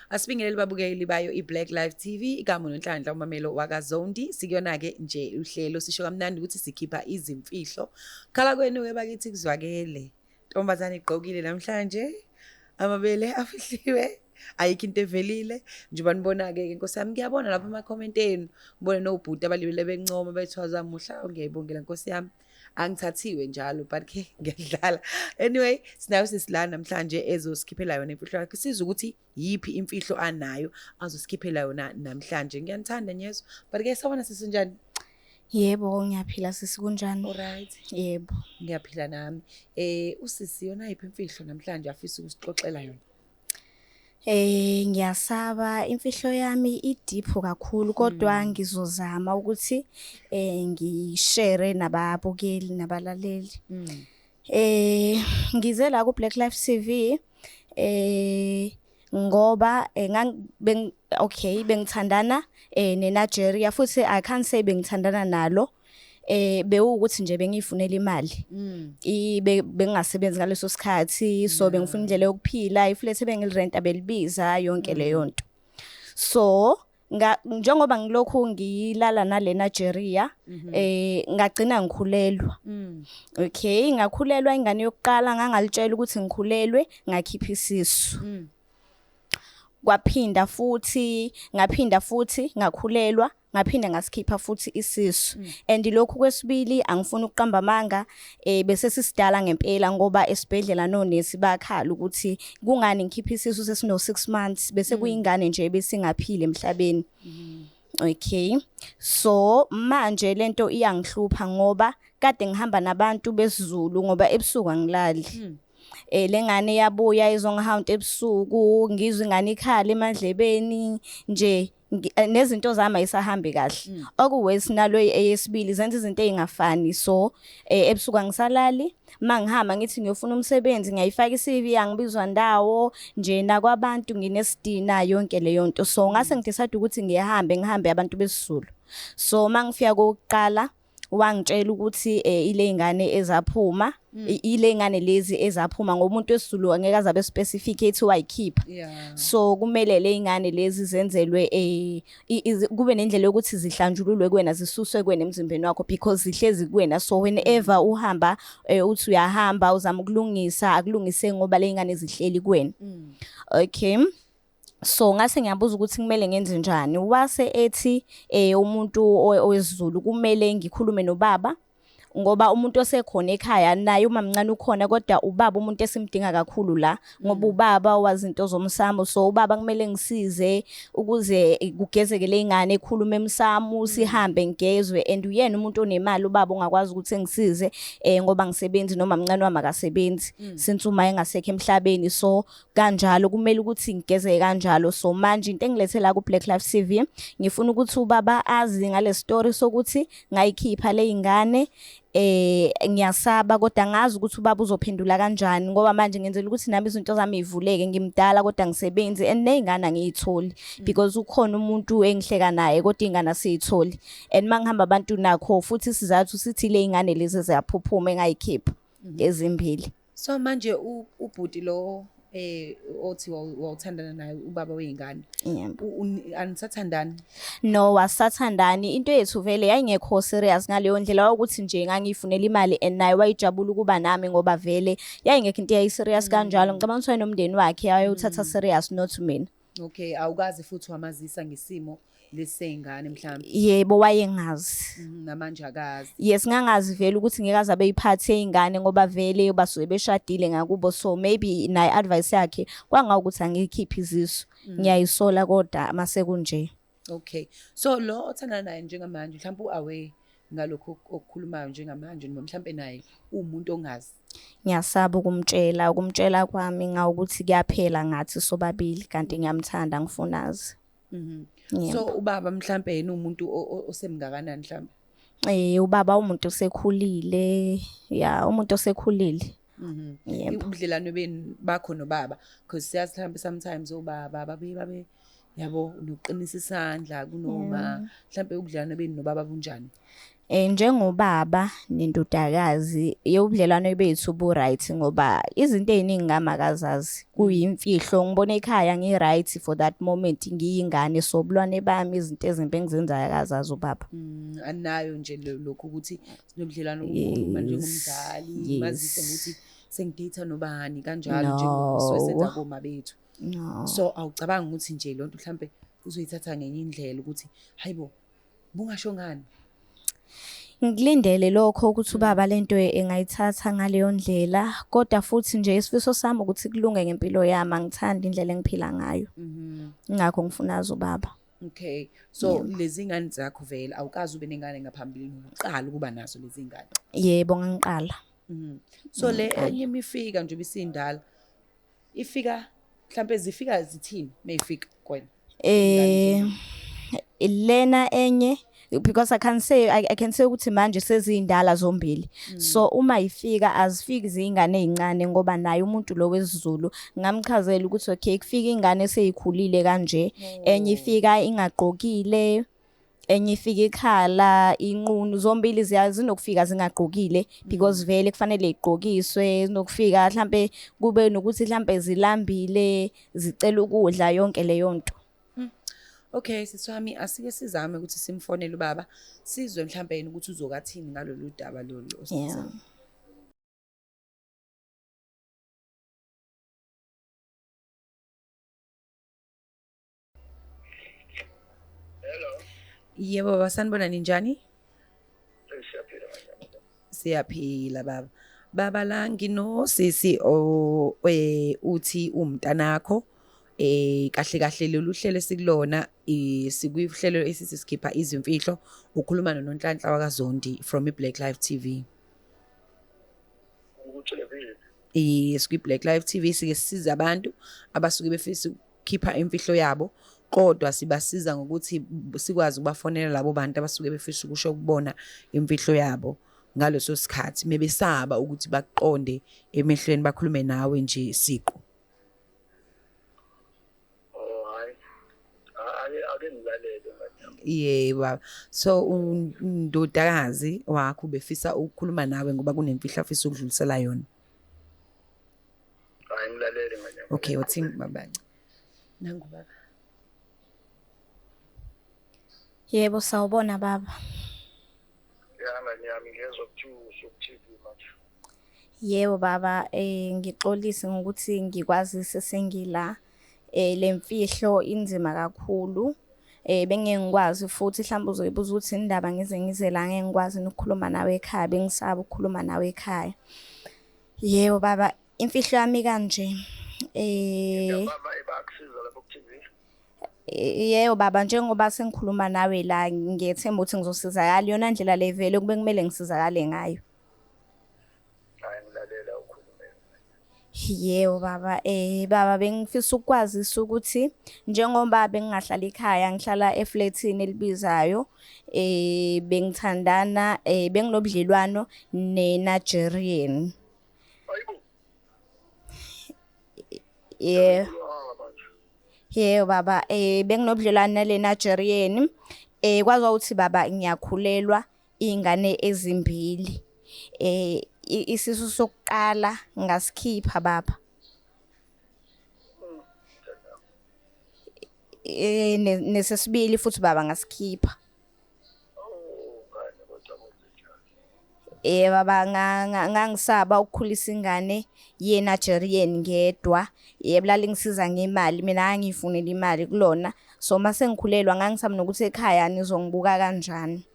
Asibingelele babukeli bayo iBlack Life TV, igama uNonhlanhla uMamelo wakaZondi. Sikuyona-ke nje uhlelo sisho kamnandi ukuthi sikhipha izimfihlo. Khala kwenu-ke bakithi kuzwakele. Ntombazane igqokile namhlanje, amabele afihliwe, ayikho into evelile. Njengoba nibona-ke nkosi yami, ngiyabona lapha ama-comment enu, ngibone nobhuti abalibele bencoma bethi wazamuhla, ngiyayibongela nkosi yami. Angithathiwe njalo but ke ngiyadlala. Anyway, sinayo sisi la namhlanje ezosikhiphela yona imfihlo yakhe. Sizwe ukuthi yiphi imfihlo anayo azosikhiphela yona namhlanje. Ngiyanithanda nyezo. But ke sawubona sisi, njani? Yebo, ngiyaphila sisi, kunjani? Alright. Yebo. Ngiyaphila nami. Usisi yona yiphi imfihlo namhlanje afisa ukusixoxela yona? Ngiyasaba, imfihlo yami i-deep kakhulu kodwa ngizozama ukuthi ngishare nababukeli nabalaleli. Ngize la ku Black Life TV ngoba okay, bengithandana neNigeria futhi I can't say bengithandana nalo, bewukuthi nje bengiyifunela imali. Bengingasebenzi ngaleso sikhathi, so bengifuna indlela yokuphila, iflat ebengilirenta belibiza yonke leyo nto. So njengoba ngilokhu ngilala nale Nigeria, ngagcina ngikhulelwa. Okay, ngakhulelwa ingane yokuqala, ngangalitshela ukuthi ngikhulelwe, ngakhipha isisu. Kwaphinda futhi ngaphinda futhi ngakhulelwa, ngaphinda ngasikhipha futhi isisu. And lokhu kwesibili, angifuni ukuqamba amanga, bese sisidala ngempela ngoba esibhedlela nonesi bakhala ukuthi kungani ngikhipha isisu sesino 6 months, bese kuyingane nje besingaphili emhlabeni. Okay, so manje lento iyangihlupha ngoba kade ngihamba nabantu besiZulu, ngoba ebusuku angilali. Lengane yabuya izongihaunt ebusuku, ngizwe ingane ikhala emadlebeni nje, nezinto zami ayisahambi kahle. Okuwesi nalo eyesibili zenza izinto ezingafani, so ebusuku angisalali. Mangihamba ngithi ngiyofuna umsebenzi, ngiyayifaka iCV, angibizwa ndawo nje, nakwabantu nginesidina yonke leyo nto. So ngase ngidecide ukuthi ngihambe ngihambe abantu besiZulu. So mangifika kokuqala wangitshela ukuthi ile ingane ezaphuma, ile ingane lezi ezaphuma, ngoba umuntu wesiZulu angeke azabe specific ethi wayikhipha. So kumele le ingane lezi zenzelwe kube nendlela yokuthi zihlanjululwe kuwena, zisuswe kuwena emzimbeni wakho because zihlezi kuwena. So whenever uhamba, uthi uyahamba uzama ukulungisa, akulungise ngoba le ingane zihleli kuwena. Okay, so ngase ngiyabuza ukuthi kumele ngenze njani, wase ethi umuntu owesiZulu kumele ngikhulume nobaba ngoba umuntu osekhona ekhaya naye umamncane ukhona, kodwa ubaba umuntu esimdinga kakhulu la ngoba ubaba wazi into zomsamo. So ubaba kumele ngisize ukuze kugezeke le ingane, ekhulume emsamo, sihambe ngigezwe, and uyena umuntu onemali ubaba ongakwazi ukuthi engisize ngoba ngisebenzi noma mncane wami akasebenzi since uma engasekho emhlabeni. So kanjalo kumele ukuthi ngigezeke kanjalo. So manje into engilethe la ku Black Life TV, ngifuna ukuthi ubaba azi ngale story sokuthi ngayikhipha le ingane. Ngiyasaba kodwa ngazi ukuthi ubaba uzophendula kanjani ngoba manje ngenzela ukuthi nami izinto zami ivuleke. Ngimdala kodwa ngisebenzi and nezingane angiyitholi because ukhona umuntu engihleka naye kodwa ingane asiyitholi, and mangihamba abantu nakho futhi isizathu sithi le ingane lezi ziyaphuphuma engayikhipha ezimbili. So manje ubhuti lo othi wawuthandana naye, ubaba wey'ngane, Yebo. Anisathandani? No, asathandani. Into yethu vele yayingekho serious ngaleyo ndlela, ukuthi nje ngangiyifunela imali and naye wayejabula ukuba nami ngoba vele yayingekho into eyayi-serious kanjalo. Ngicabanga ukuthi wayenomndeni wakhe ayewuthatha serious, not mina. Okay, awukazi futhi wamazisa ngesimo lesi sey'ngane mhlawumbe? Yebo, wayengazi. Namanje akazi? Yes, ngangazi vele ukuthi ngeke aze abeyiphathe ingane ngoba vele basuke beshadile ngakubo, so maybe naye advice yakhe kwangawukuthi angiyikhiphe izisu. Ngiyayisola kodwa mase kunje. Okay, so lo othandana naye njengamanje mhlawumbe u-aware ngalokhu okukhulumayo njengamanje noma mhlawumbe naye uwumuntu ongazi? Ngiyasaba ukumtshela. Ukumtshela kwami ngawukuthi kuyaphela ngathi sobabili, kanti ngiyamthanda, ngifuna azi. Yebo. So ubaba mhlambe yena umuntu osemngakanani mhlambe? Ubaba umuntu osekhulile, ya, umuntu osekhulile. Yebo. Ubudlelwane benu bakho nobaba, because siyazi mhlambe sometimes obaba babe yabo nokuqinisa isandla kunoma, mhlambe ubudlelwane benu nobaba bunjani? Njengobaba nendodakazi yobudlelwane bethu bu-right ngoba izinto ey'ningi ngami akazazi kuyimfihlo. Ngibona ekhaya ngi-right for that moment ngiyingane, so ubulwane bami izinto ezimbi engizenzayo akazazi ubaba. Anayo nje lokhu ukuthi sinobudlelwano obukhulu njengomzali, mazise ukuthi sengidate nobani kanjalo njengoba senza koma bethu. No. So awucabanga ukuthi nje lonto mhlambe uzoyithatha ngenye indlela ukuthi hayibo bungasho ngani? Ngilindele lokho ukuthi ubaba lento engayithatha ngaleyo ndlela, kodwa futhi nje isifiso sami ukuthi kulunge ngempilo yami, angithandi indlela engiphila ngayo. Ingakho ngifuna azi ubaba. Okay. So lezi ngane zakho vele awukazi ube nengane ngaphambilini, uqala ukuba nazo lezi ngane? Yebo, ngiqala. So le enye imifika nje ibisindala ifika mhlambe zifika zithini mayifika kwena? Lena enye because I can say I can say ukuthi manje sezindala zombili. So uma ifika azifiki izingane ezincane ngoba naye umuntu lo wesiZulu ngamchazela ukuthi okay kufika ingane seyikhulile kanje, enye ifika ingagqokile, enye ifika ikhala inqunu, zombili zinokufika zingagqokile because vele kufanele igqokiswe, zinokufika mhlambe kube nokuthi mhlambe zilambile zicela ukudla, yonke leyo nto. Okay sisi wami, asike sizame ukuthi simfonele ubaba sizwe mhlambe yena ukuthi uzokathini ngalolu daba lolu. Yeah. Hello. Yebo baba, sanibona, ninjani? Siyaphila manje. Siyaphila baba. Baba la nginosisi uthi umntanakho kahle kahle lolu hlelo esikulona, sikuhlelo esithi sikhipha izimfihlo, ukhuluma noNonhlanhla wakaZondi from iBlack Life TV. Ku-television. Yes, Black Life TV sike sisiza abantu abasuke befisa ukukhipha imfihlo yabo, kodwa sibasiza ngokuthi sikwazi ukubafonela labo bantu abasuke befisa ukusho ukubona imfihlo yabo ngaleso sikhathi mebesaba ukuthi baqonde emehlweni bakhulume nawe nje siqu. Oh hayi. Ake ngilalele manje. Yebo baba. So undodakazi wakho ubefisa ukukhuluma nawe ngoba kunemfihlo afisa ukudlulisela yona. Hayi ngilalele manje. Okay, uthi baba. Nangu baba. Yebo, sawubona baba. Ya ngani yami, ngiyezwa kuthiwa usu-TV manje. Yebo baba, ngixolise ngokuthi ngikwazise sengila. Lemfihlo inzima kakhulu. Bengeke ngikwazi futhi mhlawumbe uzoyibuza ukuthi indaba ngize ngize la, ngeke ngikwazi ukukhuluma nawe ekhaya, bengisaba ukukhuluma nawe ekhaya. Yebo baba, imfihlo yami kanje. Baba bayakusiza lapho ku-TV. Yebo baba, njengoba sengikhuluma nawe la ngiyethemba ukuthi ngizosizakala iyona ndlela le vele kube kumele ngisizakale ngayo. Hayi ngilalela ukhulume. Yebo baba, baba bengifisa ukukwazisa ukuthi njengoba bengingahlali ekhaya, ngihlala eflatini elibizayo, bengithandana, benginobudlelwano ne-Nigerian. Hayibo. Yeah. Manje. Yebo baba, benginobudlelwano nale Nigerian. Kwaziwa ukuthi baba ngiyakhulelwa ingane ezimbili. Isisu sokuqala ngasikhipha baba. Nesesibili futhi baba ngasikhipha. Oh ngane kodwa kwenzenjani? Baba ngangisaba ukukhulisa ingane ye Nigerian ngedwa. Yebo lalingisiza ngemali, mina ngangifunela imali kulona. So mase ngikhulelwa ngangisaba nokuthi ekhaya nizongibuka kanjani.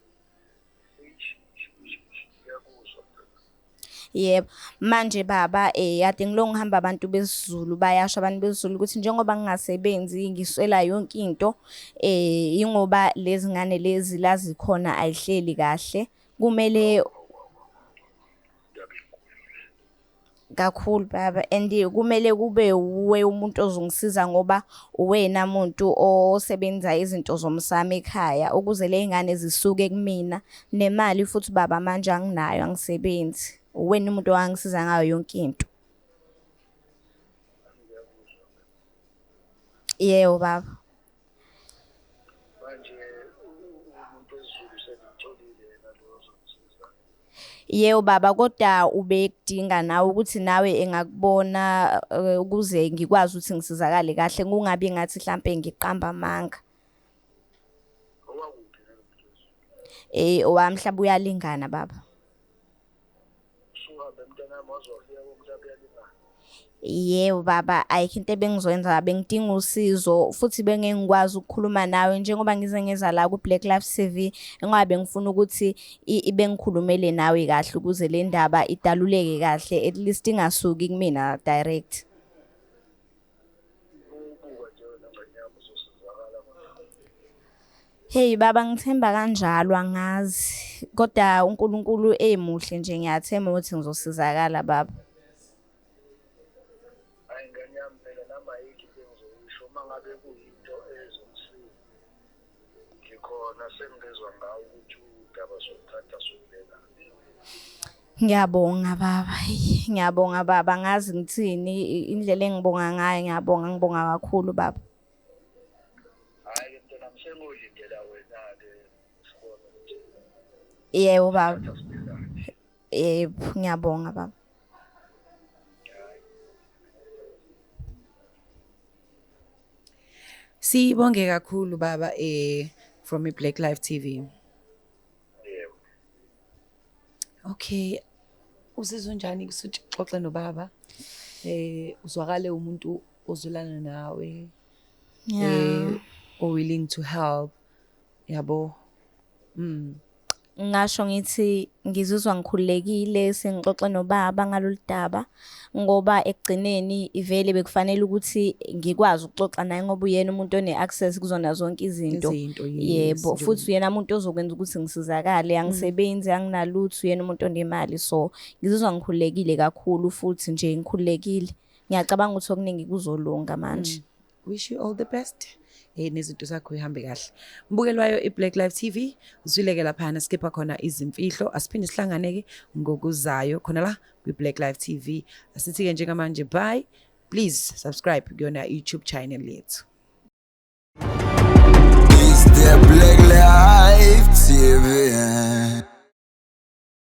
Ngiyakuzwa mntwana. Yebo, manje baba kade ngilongu ngihamba abantu besiZulu, bayasho abantu besiZulu ukuthi njengoba ngingasebenzi ngiswela yonke into, ingoba lezi ngane lezi lazikhona ayihleli kahle, kumele kakhulu baba, and kumele kube uwe umuntu ozongisiza ngoba uwena muntu osebenza izinto zomsamo ekhaya ukuze le ngane zisuke kumina, nemali futhi baba manje anginayo, angisebenzi. Uwena umuntu owangisiza ngayo yonke into. Yebo baba. Manje umuntu wesiZulu sengimtholile yena lo Yebo baba, kodwa ubekudinga nawe ukuthi nawe engakubona ukuze ngikwazi ukuthi ngisizakale kahle, kungabi ngathi mhlampe ngiqamba amanga. Owakuphi nalo mfundisi? Owamhlaba uyalingana baba. Usuhambe mntanami waze wafika komhlaba uyalingana. Yebo baba, ayikho into ebengizoyenza, bengidinga usizo futhi bengeke ngikwazi ukukhuluma nawe njengoba ngize ngeza la ku-Black Life TV, ngoba bengifuna ukuthi bengikhulumele nawe kahle ukuze le ndaba idaluleke kahle, at least ingasuki kumina direct. Ubuka nje wena ngane yami uzosizakala kodwa. Hey baba, ngithemba kanjalo, angazi. Kodwa uNkulunkulu emuhle nje, ngiyathemba ukuthi ngizosizakala baba. Hayi ngane yami, phela nami ayikho into engizoyisho uma ngabe kuyinto ezongisiza. Ngikhona sengizwa ngawe ukuthi udaba sokuthatha sokubeka. Ngiyabonga baba, eyi, ngiyabonga baba, angazi ngithini, indlela engibonga ngayo, ngiyabonga, ngibonga kakhulu baba. Hhayi-ke mntanami, sengolindela wena-ke sibone ukuthi Yebo baba. sithatha sibekaphi. Yebo, ngiyabonga baba. Hhayi. Sibonge kakhulu baba, from i-Black Life TV. Yebo. Okay. Uzizwa unjani usuxoxe nobaba? Uzwakale umuntu ozwelana nawe. O willing to help. Yabo. Ngasho ngithi ngizizwa ngikhululekile sengixoxe nobaba ngalolu daba, ngoba ekugcineni ivele bekufanele ukuthi ngikwazi ukuxoxa naye ngoba uyena umuntu one-access kuzona zonke izinto. Izinto, yes. Yebo, futhi uyena umuntu ozokwenza ukuthi ngisizakale, angisebenzi, anginalutho, uyena umuntu onemali, so ngizizwa ngikhululekile kakhulu futhi nje ngikhululekile. Ngiyacabanga ukuthi okuningi kuzolunga manje. Wish you all the best. Nezinto zakho ihambe kahle. Mbukelwayo iBlack Life TV, uzwileke laphana skipha khona izimfihlo. Asiphinde sihlangane ke ngokuzayo khona la kwiBlack Life TV. Asithi ke njengamanje bye. Please subscribe kuyona YouTube channel yethu.